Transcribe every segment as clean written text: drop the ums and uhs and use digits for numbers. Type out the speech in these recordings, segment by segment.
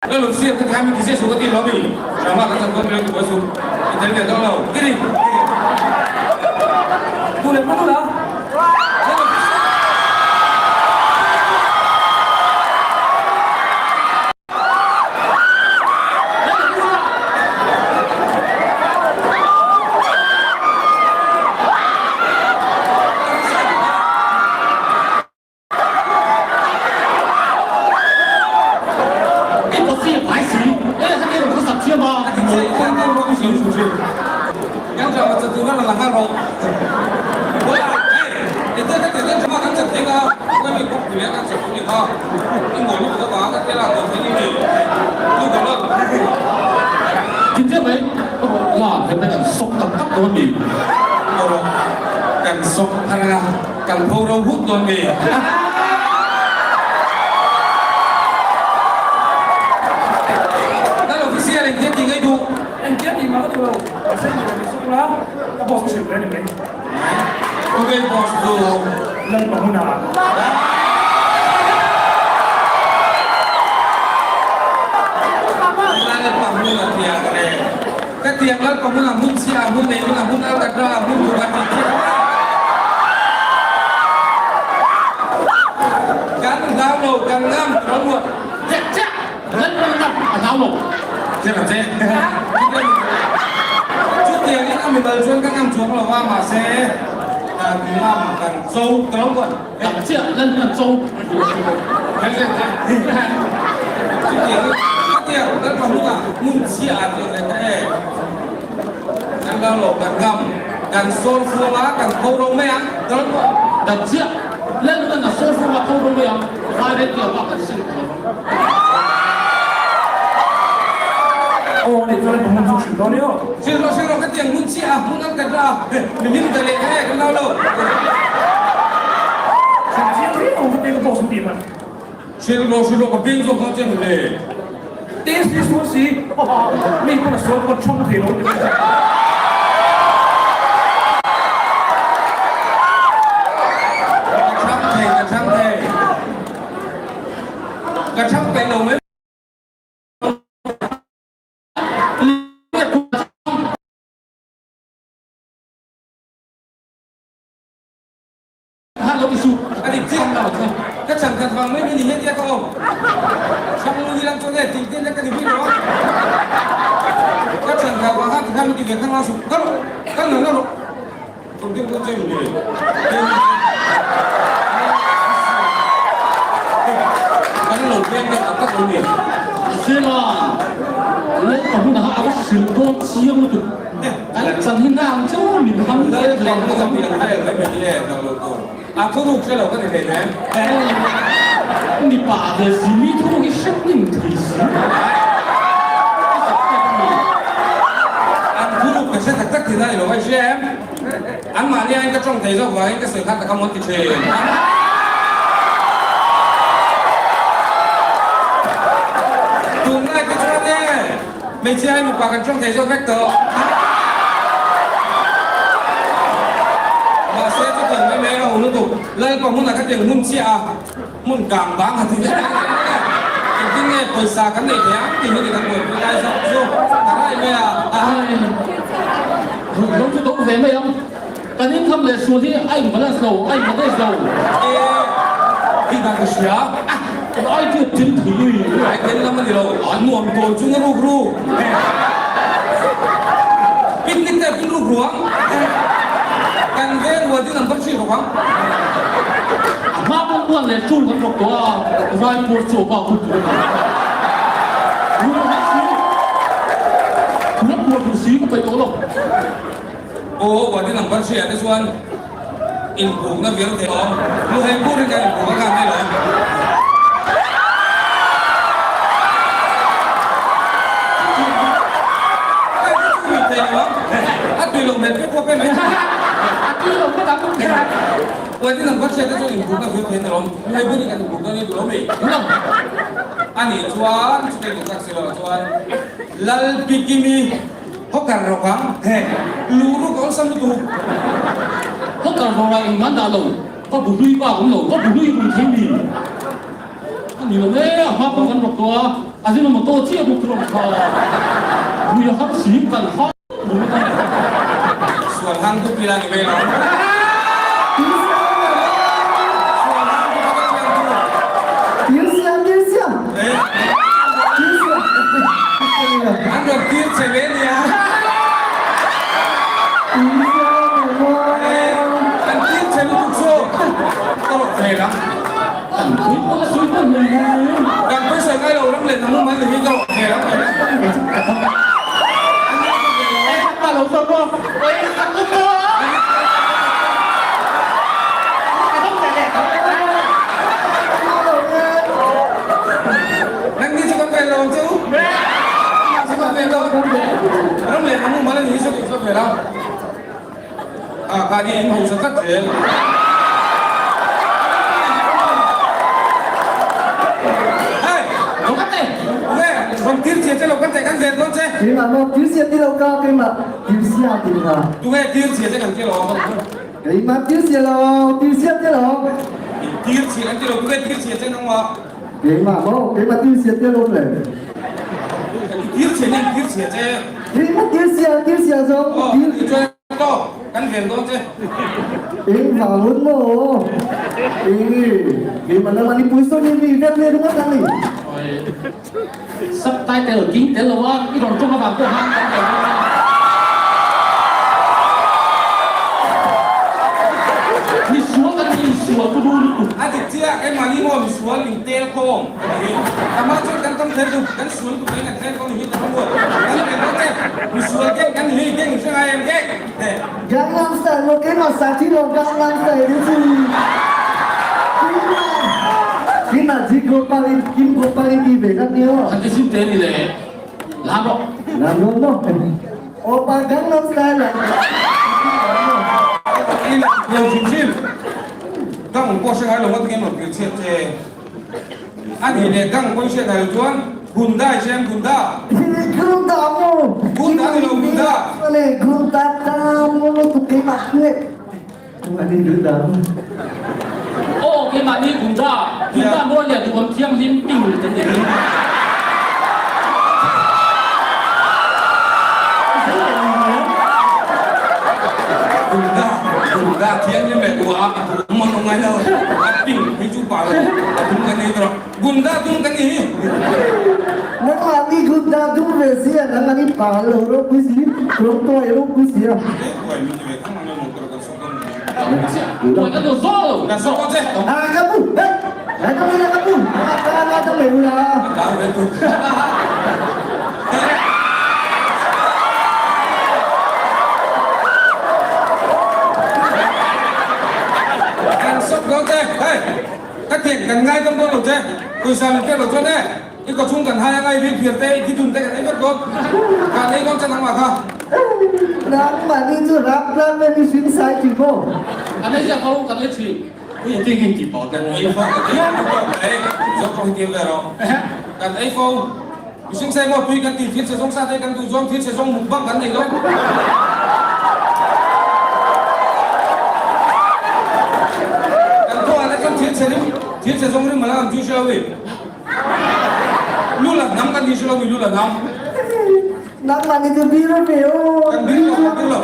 Lal siam ka thai mi ti se su ka ti lo mi drama ka chan dawn mi lo ti buai su i tel ve dawn lo ti ni. Tu leh hman ula. Kan sawk thar a. Kan pho ro hut dawn nge? Lal official engtia tih ngaih duh? Engtia tih mah ka duh lo, mahse ni lo suk la, ka boss ka hrilh ve a ni mai. Ok boss chu. Lal Pahuna. Lal Pahuna tiang re. Ka tiang Lal Pahuna hmun chhia, hmun nei hmun a hmun alkatra, hmun duh a tih chiah a. Kan hlau lo, kan ngam tawh lo. Chiah chiah, kan ngam a hlau lo. Chiah ang che. Chutiang in a mimal chuan ka ngam chuang lo a, mahse kan ngam, kan cho tawh lo. Tak chiah, lan kan cho. Chutiang in, ka tiang kan pahnih ah hmun chhia ah tih leh ta e. Kan lo lo kan ngam, kan sawn fuang a, kan tho ro mai ang, ka lo tuah. Tak chiah, lan kan a sawn fuang a tho ro mai ang, vai ren tiang bak kan sim ta lo. Aw ni chuan ka hmun chu hrilh dawn i aw. Hrilh rawh hrilh rawh ka tiang hmun chiah a, hmun an kat la a, mi hlim ta leh he kan lo lo. Hrilh chiang riau ka tiang ka boss an tih man. Hrilh rawh hrilh rawh ka beng zawk dawn che mawle. Test hi sual si, mi pawn a sual pawn thawng thei lo ti mai. Ka chhang thei ka chhang thei. Ka chhang peih lo mai. A dik chiah ka chhan khat vang mai mai ni hian tia ka awm. Chhang lu hi lam chuan e tih tel ka ni bik lo a. Ka chhan khat vang kha tikhan mi ti ve thang la suh. Kal rawh, kal lo la rawh. Tum deuh deuh che mi. Kan lo peng deuh tak tak lo ni. Sela, lehkha hunah a va hrilh dawn chiang lutuk. Kan chan hi nang chu min ham vel vel A thuruk hre lo ka ni hlei nem. Mipa ve si mi thuruk hi hre hnim thei si. Ka zak tep a ni. An thuruk ka hre tak tak thin a ni lo a i hria em? An mahni aiin ka tawng thei zawk vangin ka sawi kha tak a mawn ti thin. Tunlai te chuan e hmeichhia hi mipa kan tawng thei zawk vek tawh. Mahse chutiang mai mai a ho lutuk. Lalpa hmunah ka tiang hmun chiah a, hmun kang bang ha ti vek a. Engtin nge pawisa kan neih theih ang tih hi ni kan buaipui lai zawk chu ka rai mai a. Ruihhlo chu do ve mai ang. Kan income leh sual hi a in balance lo, a in manage lo. E, tih dan ka hria. Ai chu thil thei lui. Ai tel lam a ni lo. A nuam tawi chung a ruk ru. Picnic te pin ruk ru ang. Kan veng rual din an va hrilh bawk ang. A hma pawh buan leh tul kan rawk tawh a, Raipur chu a bak hun tur a ni. Ruah hmang si, ram buan duh si ka peih tawh lo. Aw, Wadi number hriat te chuan inbukna vial thei awm. Luhei burin kan inbuk a khan mai lo. A tui lo hmel pek pawk em mai. Wadi number hriat te chuan inbukna vial thei alawm. Luhei burin kan inbuk dawn e duh lo mi? Anih chuan chutei duh tak si lo chuan Lalpikimi. Hawkar rawk ang he lu ruk awlsam lutuk. Hawkar rawk ah engmah an dah lo, va bu hlui bak awm lo, va bu hlui rui thei mi a ni lo e, a hma pawh kan rawk tawh a. Ajinomoto chiah bawk rawng kha ui a har si kan har bul a. Sual hang tu pila ni ve lo. Sual hang tu ka thiam tu. Tirsia tirsia. Tirsia. An rawn tir che ve nia. Tirsia Kan tir che lutuk chu ka rawh ve la. Kan pawisa ngai lo ram leh hnam awm an ni hi ka rawh ve ram leh. Nang ni chu kan ve lo ang che u. Chu kan ve lo. Ram leh hnam awm an ni hi chu ka ve la. A ka ni in hausa tlat zel. Hey! Lo kan te. Nge, rawn tir chhia che lo kan teh kan ven dawn che. Keimah maw tir chhia ti lo ka keimah tir chhia ti nga. Tunge tir chhia che kan ti lo. Keimah tir chhia lo, tir chhia ti lo. In tir chhia kan ti lo, tunge tir chhia che nangmah. Keimah maw, keimah tir chhia ti lo le. Tir chhia nen tir chhia che. Keimah tir chhia, tir chhia zawng. Tir. Aw, kan ven dawn che. Eng vang hun maw? Eng keimah lam an i pui sawn in mi vel ve ringawt ang ni. Subtitle king tel lo a, i rawn tawng avang pawh han kan tel dawn a. Misual kan ni misual pu du lutuk. A dik chiah, keimahni maw misual min tel khawm ka ti hi. Amah chuan kan tam thei duh, kan sual duh mai kan tel khawm ni hi ta ka buat. Kan tel dawn che, misual keng kan ni hi, keng in hre ngai em keng? Heh. Gangnam Style maw keimah sa thi lo Gangnam Style hi chu keimah keimah Ji Gopal in Kim Gopal in ti ve kha ni aw. Kan ti sim te ni le lam rawh. Lam rawh maw? Opa Gangnam Style ah. I lo hrim hrim. Gang pawh hre ngai lo ngawt ngem rawn kir chhiat che. A nih leh gang pawh i hriat ngai lo chuan Gunda i hria em Gunda? Gunda maw? Gunda ni lo Gunda. Gunda ta maw lutuk keimah chu e. Ani Gunda. Aw keimah ni Gunda. Gunda maw leh duhawm thianghlim ping kan ni. Gunda Gunda thianghlim leh duha duhawm an awm ngai lo. A ping hi chu pa lo a dum kan nei tawh. Gunda dum kan ni hi. Nangmah ni Gunda dum ve sia nang ani pa lo ropui si rawng tuai ropui sia. Tuai min ti ve thang ang lo kan sawm dawn ni. Tuai kan lo zawk lo. Kan sawm dawn che. A ka pu eh ka pu ka pu ka ka ta mei la. Ka ve tu. Kan sawm dawn che. Hei ka thian kan ngai dawn dawn lo che. Pawisa min pek lo chuan e. I kaw chhung kan hai a ngai bik phir te i thidun te kan ei vek dawn. Kan ei dawn che nangmah kha. Nangmah ni chu ram tlang ve mi hring sai thin maw? Kan ei ziah ko, kan ei thin. Ui a king in ti pawh kan ei fo ka ti a ei zawk pawh hi tir ve rawh. Kan ei fo. Mihring sai maw tui kan ti thil chhe zawng sa te kan duh zawng thil chhe zawng mukbang kan nei dawn. Kan khuaah te chuan thil chhe rim thil chhe zawng rim a la ang chu hria ui. Lu la hnam kan ni hre lo mi lu la hnam. Nangmah ni chu bir ve aw. Kan bir lo, kan bir lo.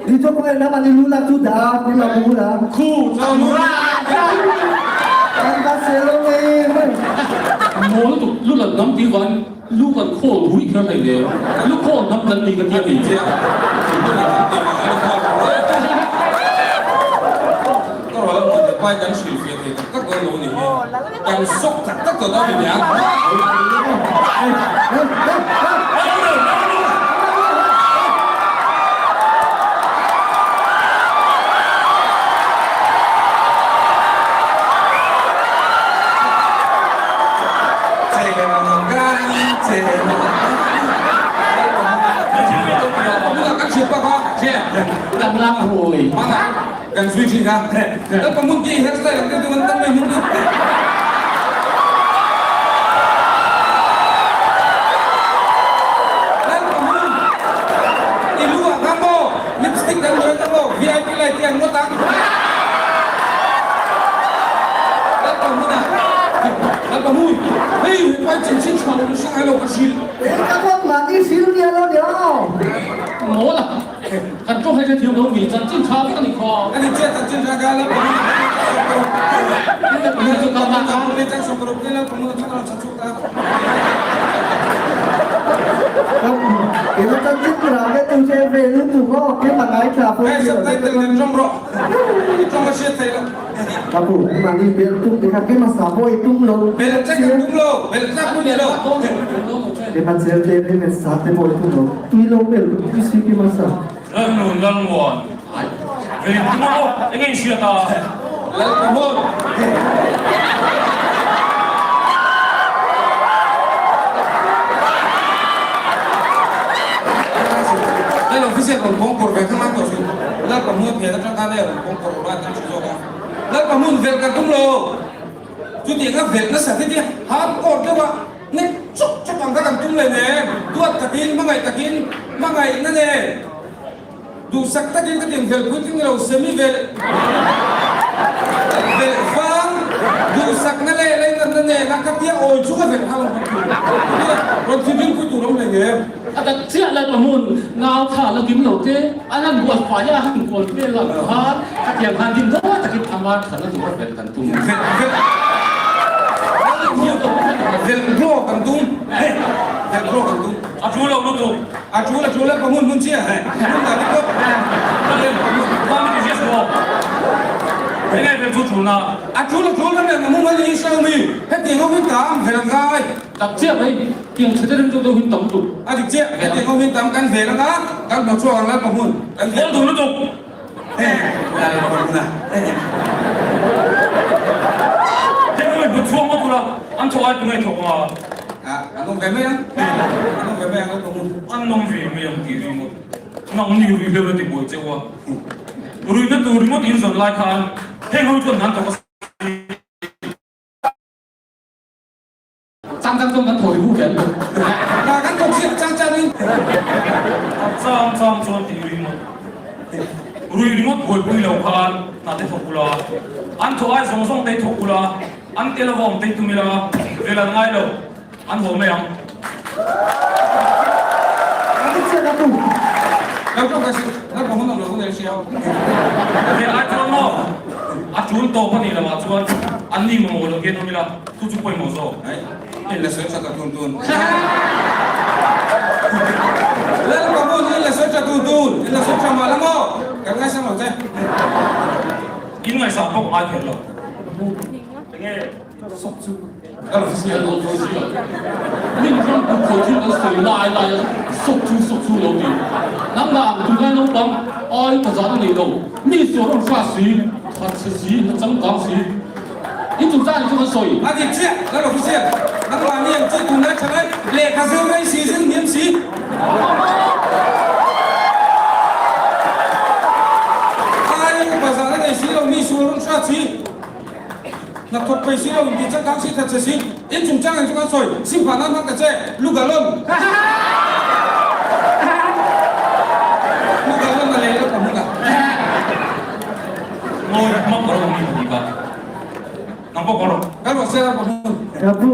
Ni chu khawnge nangmah ni lu la chu dah ni ma mu la. Khu chuan lu la. Kan va se lo nge mai. Maw lutuk lu la hnam tih vang lu kan khawl hui kher thei le. Lu khawl hnam kan ni ka tia ni. Ka rual a muan pai kan hrilhfiah thei tak tak dawn lo a ni hi. Kan sawk tak tak tawh dawn a ni a. Kan zui thin kha. Kan pamun ti hair style ang deuh deuh an tam mai hmun chu. Kan pamun i lu ah khan maw lipstick kan hnawih ta maw VIP lai te an ngawt ang. Kan pamun ah kan pamun hei. mai chanchin tha lo mihring ai lo ka hrilh. Eng ka kawt mahni hrilh nia lo ni aw. Mawl a, kan tawng hei hrethiam lo mi chanchin tha vek a ni khaw. A ni chiah chanchin tha ka la pahnih Kena chanchin tha ve tu che ve lutuk aw keimah ngaithla pawh Hei subtitle nen tawng rawh i tawng a hriat theih loh. Ka pu, mahni bel tum te kha keimah sa pawh i tum lo. Bel tlak kan tum lo, bel tlak pawh ni lo. Keimah chel te payment sa te pawh i tum lo. Tui lo bel tui si keimah sa. Lalnun Lalmuan, Vei tum aw, enge i hriat a? Lalpahmun. Lal official rawn pawng pawr ve kha ngang tawh suh. Lalpahmun hmel atang khan e rawn pawng pawr rawh a tan hre zawk a. Lalpahmun velh kan tum lo. Chutiang a velh nasa te tia hardcore deuh a nek chuk chuk ang kha kan tum leh nen duat takin hmangaih takin hmangaihna nen duhsak takin ka tiang velh pui tling lo semi velh velh vang duhsakna leh leinatna nen a ka tia awi chung a velh kha rawn kan tum rawn thinrim pui tur awm hlei em. A dat chiah Lalpahmun nau tha la kim lo te an han bual fai a, han kual vel ang khan khatiang khan dim dawn takin ama thana tura velh kan tum. Velh velh velh draw kan tum velh draw kan tum. A tul lo lutuk. A tul a tul Lalpahmun hmun chiah hmun dah ni kawp Lalpahmun. Mami ti ziah suh aw. Enge velh chu tulna? A tul a tul lam leh ngamu mai ni Israel mi hetiang ho hi tam velh an ngai. Tak chiah mai. Tiang chhe te rim deuh deuh hin tam lutuk. A dik chiah, he tiang ho hin tam kan vel anga, kan hnawh chhuak ang Lalpa hmun kan vel. Kawl duh lutuk. He Lalpa hmun a. Heng ho hi hmu chhuak ngawt ula, an thawh ai tunge thawk anga? A, an awm ve mai ang. An awm ve mai ang Lalpa hmun. An awm ve mai ang tih ringawt. Nang ni rui hleuh na ti buai cheu a. Ruihna tur ringawt in zawn lai khan heng ho chuan an thawk a. Chang chang chuan kan thaw ri hu ve an lo. Hna kan thawk chiah chang chang in. Chang chang chuan tih ringawt rui ringawt buaipui lo khan hna te thawk ula, an thawh ai zawng zawng te thawk ula, an tel ava awm te tum ila vel an ngai lo, an haw mai ang. Vel ai chuan maw a tul tawp a nih loh ah chuan an ni mamawh lo hian awm ila. Chu chu pawimawh zawk. In la sawi tha ta tun tun. Lal Mahmud in la sawi tha tun tun. In la sawi tha mah la maw? Kan ngaisang lo che. In ngaihsang bawk ngai kher lo. Enge sawk chu Lal Official. Min ram kut khawi thil kan sawi lai lai a sawk chu sawk chu lo ti. Nangmah ang tunlai naupang ai ka zan a nei lo. Mi sual rawn hra si, thatchhe si, na changkang si. In chung chang chu kan sawi. A dik chiah, Lal Official, nangmah ni ang chi tunlai tha lai lehkha zir mai si zin hniam si. Ai upa zah na nei si lo, mi sual rawn hrat si, hnathawk peih si lo, inti changkang si that che si. In chung chang ang chu kan sawi, Simphah nan hmang ta che, Lugalon. Lugalon a lei lo ka hmun a. Ngawi hmak ka rawh mi pahnih ka. Nang pawh ka rawh. Ka rawh se ka hmun. Ka pu,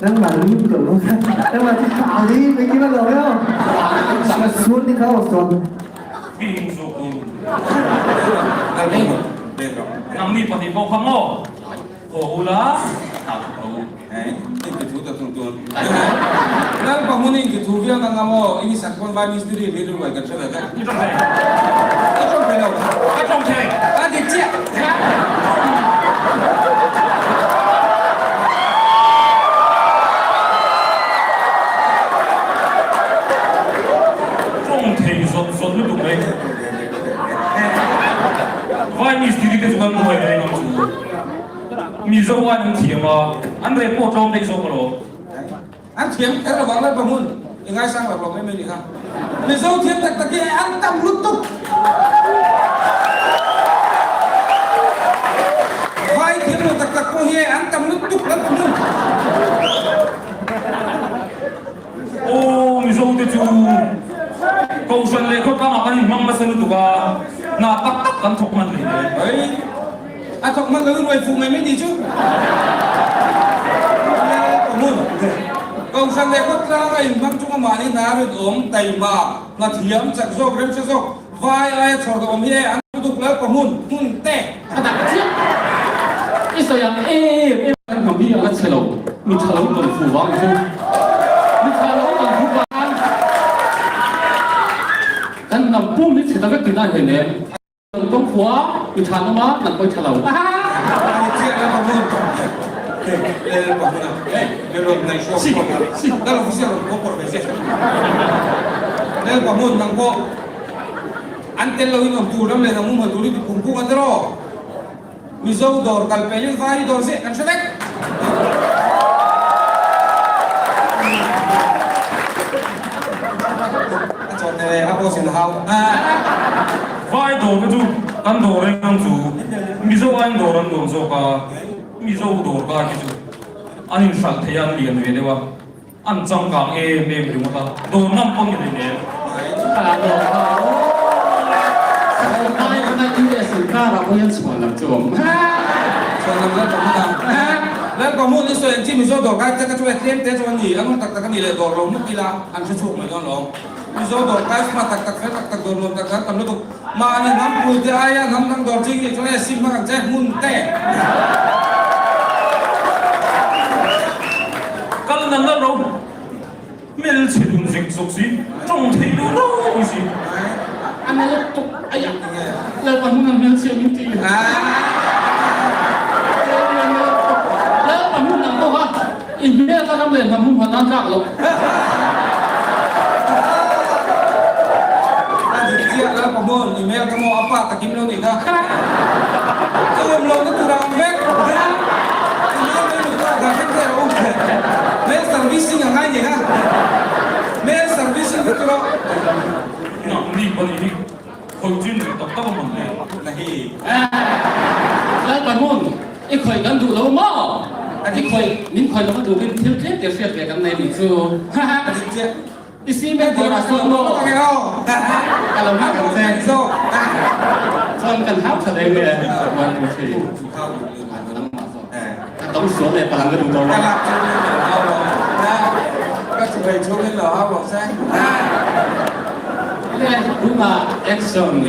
nangmah lut ka lo. Nangmah chu tha li mai ki ma lo yo. Suan ni kha o suan. Mi hing zu ku. Nang mi pahnih pawh kha maw? Haw ula, hna thawk rawh u. Lalpa hmun in ki thu viau na nga maw? I ni sak pawn vai mistiri ri ri ruai kan hre ve vek. I tawng thei. Ka tawng thei lo. Ka tawng thei. A dik chiah. Tawng thei zawt zawt lutuk mai. Vai mistiri te chu kan hmuai reng ang chu. Mizo an an thiam a, an reh pawh tlawm daih zawk alawm. An thiam kher lovang Lalpa hmun i ngaisang lo hlawm em em ni kha. Mizo thiam tak tak hi an tam lutuk. Vai thiam lo tak tak pawh hi an tam lutuk Lalpa hmun. Aw Mizo te chu Kohhran leh khawtlangah kan inhmang nasa lutuk a, hna tak tak kan thawk hman leh hle. Hei, a thawk hman lo in ruai fuh mai mai ni chu. Pahmun, Kohhran leh khawtlanga inhmang chunga mahni hna rinawm, taima, hna thiam, chak zawk, remhre zawk, vai aia chhawr duh awm hi e, an lutuk Lal Pahmun, hmun te. A dah chiah. I sawi ang em em kan hnam hi a la chhe lo, mi tha lo kan fu vang chu. Mi tha lo kan fu vang kan hnam pum hi chhe ta vek tihna a ni hleinem. Kan kawng khua i tha nawm a, nang pawh i tha lo. Mizo dawr kal pelin vai dawr zeh kan hre vek. A chawn hle a boss in a hau. Vai dawr te chu kan dawr reng ang chu Mizo aiin dawr an nuam zawk a, Mizo dawr kai hi chu an inhralh thei a an lian ve deuh a, an changkang em em ringawt a, dawr ngam pawh ni hleinem. Lalpahmun i sawi ang chi Mizo dawr kai te ka chu e tlem te chu a ni, an awm tak tak a ni leh dawr lo mut ila an hre chhuak mai dawn lo. Mizo dawr kai hma tak tak fel tak tak dawr nuam tak tak tam lutuk. Mahni hnam pui te aia hnam dang dawr ching nih chuan e sim hmak ang che hmun te. Kal nal nal ro hmelchhe dun zek zawk si tawng thei lo ro si. A nal tuk aia Lalpa hmun ang hmelchhe min ti. Lalpa hmun ang pawh kha i hmel kha ram leh hnam hum han nan tlak loh. A dik chiah Lalpa hmun i hmel kha maw a pa takim lo nih kha. Ka awm lo na tur a awm vek. I hmel mai lut a dah vek te a awm ve. Hmel servicing a ngai nih kha. Hmel servicing vek tur a. Nang ni pahnih hi Khawih chin rih tak tak a man le. Na hi. Lalpa hmun, i khawih kan duh lo maw? I khawih, min khawih lova turin thil tlem te hriat ve kan nei nih chu. A dik chiah. I cement dawrah sawn maw? Ka lo nghak ang che. Chuan kan hau tha deuh e. 1, 2, 3. Ka tawng sual leh palang ka duh tawh lo. Ka lak chungin lo hau rawh. Ka chuvei chungin lo hau rawh se. Le tunah action.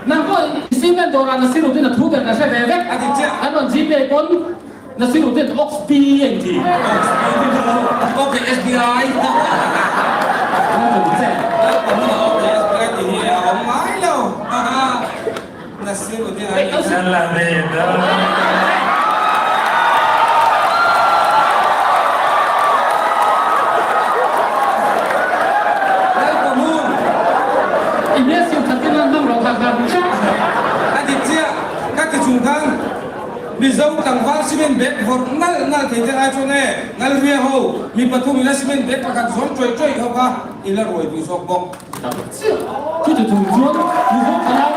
Nang pawh i cement dawrah Nasiruddin a thu ber ka hre ve vek. A dik chiah. An rawn GPay pawn Nasiruddin Ox P a inti. Ox P ti lo. Ok SBI. An rawn che. Lalpa hmunah Ok SBI tih hi a awm ngai lo. A dik chiah, ka ti chung khan Mizo tlangval cement bag vawrh nalh nalh thei te ai chuan e, Nalria ho mi pathum ila cement bag pakhat zawng ṭawih ṭawih ho kha ila ruai duh zawk bawk. Chuti chung chuan Mizo thalai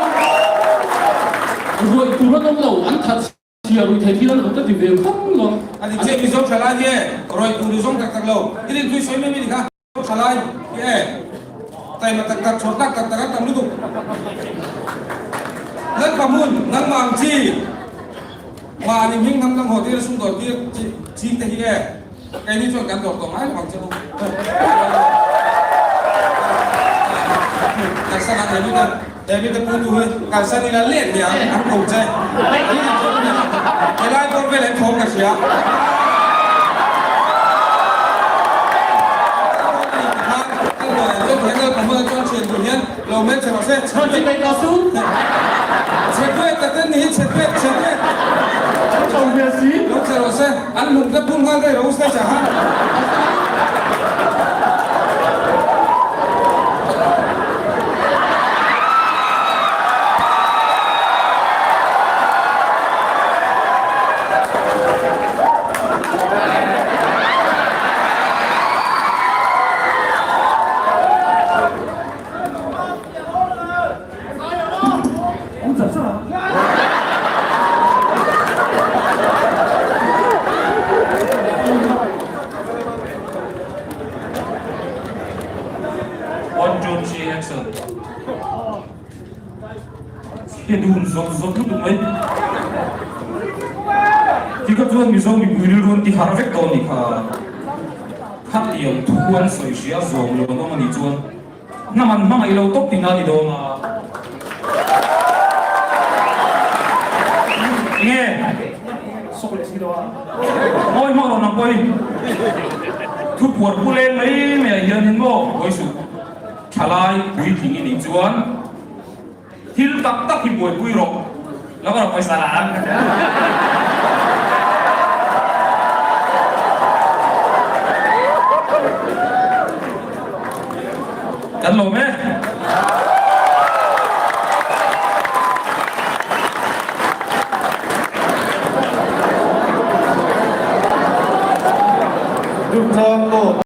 ruaih tur an awm lo, an that chhia ruih thei thil an awm ka ti ve khawp lo. A dik chiah Mizo thalai hi e, ruaih tur i zawng tak tak lo, i rinpui sawi mai mai ni kha. Thalai hi e, taima tak tak, chhawr tak tak tak an tam lutuk. Lalpa hmun, nangmah ang chi, mahni hming hnam dang haw tir a sumdawn tir ching te hi e. Keini chuan kan dawr tawh ngai lo ang che u. Kalsan ang David a, David a pu tu hi kalsan ila let leh ang an ko che. Helai bawr vel an thawm ka hria. An lung te phun nghal daih ro stage ah khan. One two three action Chhe dun zawt zawt lutuk mai. Ti ka chuan. chuan Mizo mipui rilru an ti harh vek dawn nih kha. Khatiang thu an sawi hria zawm lo an awm a nih chuan hnam an hmangaih lo tawp tihna a ni dawn a. Enge? Sawk leh si lo a. Ngawi hmang rawn ang pawhin thu puar pu leng mai mai ah hianin maw buai suh. Thalai puitling i nih chuan thil tak tak hi buaipui rawh. Lo ka rawh pawisa la ang. Kan lawm e. Duhtlang maw?